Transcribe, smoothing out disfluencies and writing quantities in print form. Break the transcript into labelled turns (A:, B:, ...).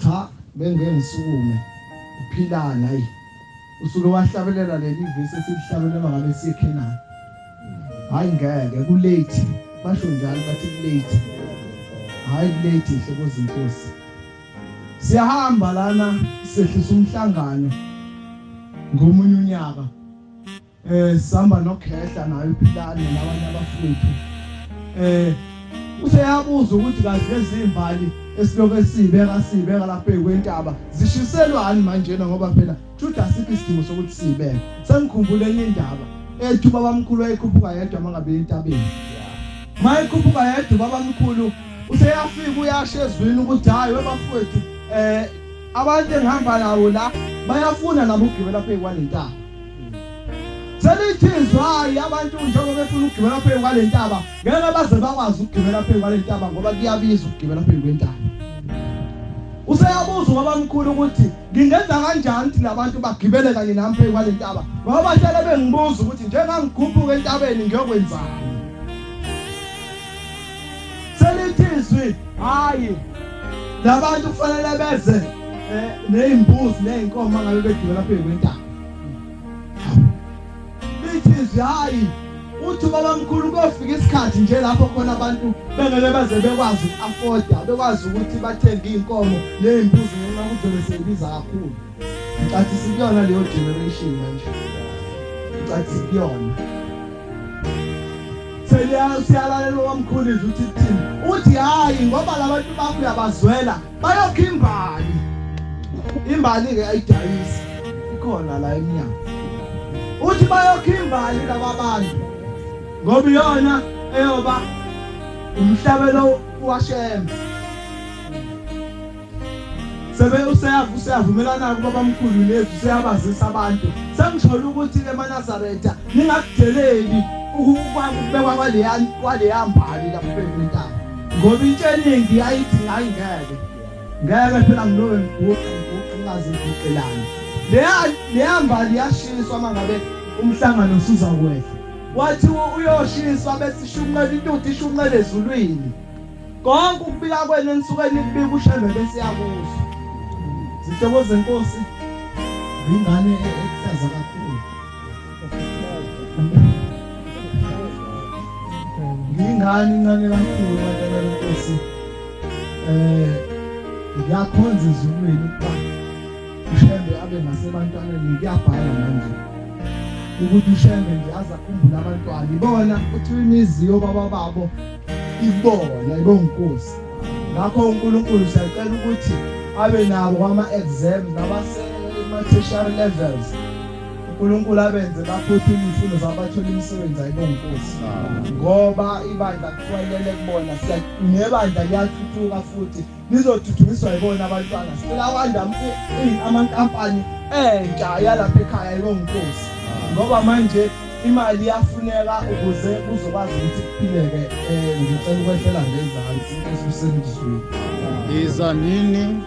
A: Cha, bengeke ngisukume. Uphilana hayi. Usuke wahlabelela leli vesi esilihlabelela ngabe siye eKhenani. Hayi ngeke ku late. Basho njalo bathi ku late. Hayi ku late hle kozinkosi. Siyahamba lana sehlisa umhlangano ngomunye unyaka. Sihamba nokhehla naye uphilane nabanye abafowethu. Useyabuza ukuthi kazi lezi imbali esilokhu esibeka sibeka lapha kwentaba zishiselwani manje ngoba phela Juda asikho isidingo sokuthi sibeke. Sengikhumbula enye indaba ethi ubabamkhulu wayekhuphuka yedwa mangabe entabeni. Mayekhuphuka yedwa ubabamkhulu useyafika uyasho ezwini ukuthi hayi webafowethu abantu engihamba nawo la bayafuna nabo ukugibela phezu kwalentaba. Selithi izwi hayi abantu njengoba befuna ukugibela phezu kwalentaba ngeke baze bakwazi ukugibela phezu kwalentaba ngoba kuyabiza ukugibela phezu kwentaba. Useyabuza ubabamkhulu ukuthi ngingenza kanjani ukuthi labantu bagibele kanye nami phezu kwalentaba ngoba bahlale bengibuza ukuthi njengangikhuphuka entabeni ngiyokwenzani. Selithi izwi hayi labantu kufanele beze nezimbuzi nezinkomo ngabe begibela phezu kwentaba. Lithi izwi hayi uthi ubabamkhulu kuyofika isikhathi nje lapho khona abantu bengeke baze bekwazi uku-afforda bekwazi ukuthi bathenge iy'nkomo ney'mbuzi ngenxa kuzobe seyibiza kakhulu. Ngicathi sikuyona leyo generation manje. Ngicathi sikuyona. Siyalalela ubamkhulu izwi uthi kuthini. Uthi hayi ngoba labantu bakho uyabazwela bayokha imbali. Imbali ke ayidayisi. Ikhona la emnyango. Uthi bayokha imbali laba bantu. Ngoba iyona eyoba umhlabelo waShembe. Sebe useyavumelana kubabamkhulu lethu seyabazisa abantu. Sengisholo ukuthi ke emaNazaretha ningakudeleli ukubekwa kwaleya kwaleya mbali lapho kwentaba. Ngoba into eningi yayithi hayi ngeke. Ngeke phela ngilobe ngiguqe ngiguqe ngingazi ngiguqelani. Leya leya mbali yashiswa mangabe umhlangano usuzakwehla. Wathi uyoshiswa bese ishunqela intuthu ishunqela ezulwini. Konke ukubika kwenu enisuke nikubika uShembe bese yakuzwa. Zihlobo zenkosi ingane ekuhlaza kakhulu. Ngiyingane incane kakhulu bantwana benkosi. Ngiyakhonza ezulwini ukuba uShembe abe ngasebantwaneni kuyabhala manje ukuthi uShembe nje aze akhumbule abantwana. Ibona kuthiwa imizi yobaba babo ibona ibonginkosi. Ngakho uNkulunkulu siyacela ukuthi abe nabo kwama-exams nabasema-tertiary levels. uNkulunkulu abenze baphuthume izifundo zabo bathole imisebenzi ayibonginkosi. Ngoba ibandla kuthiwa lele kubona nebandla liyathuthuka futhi lizothuthukiswa yibona abantwana. Sicela kwanda amankampani entsha yalapha ekhaya ayibonginkosi. Ngoba manje imali iyafuneka ukuze kuzokwazi ukuthi kuphileke. Ngicela ukwehlela ngezansi inkosi usemzweni.
B: Iza nini?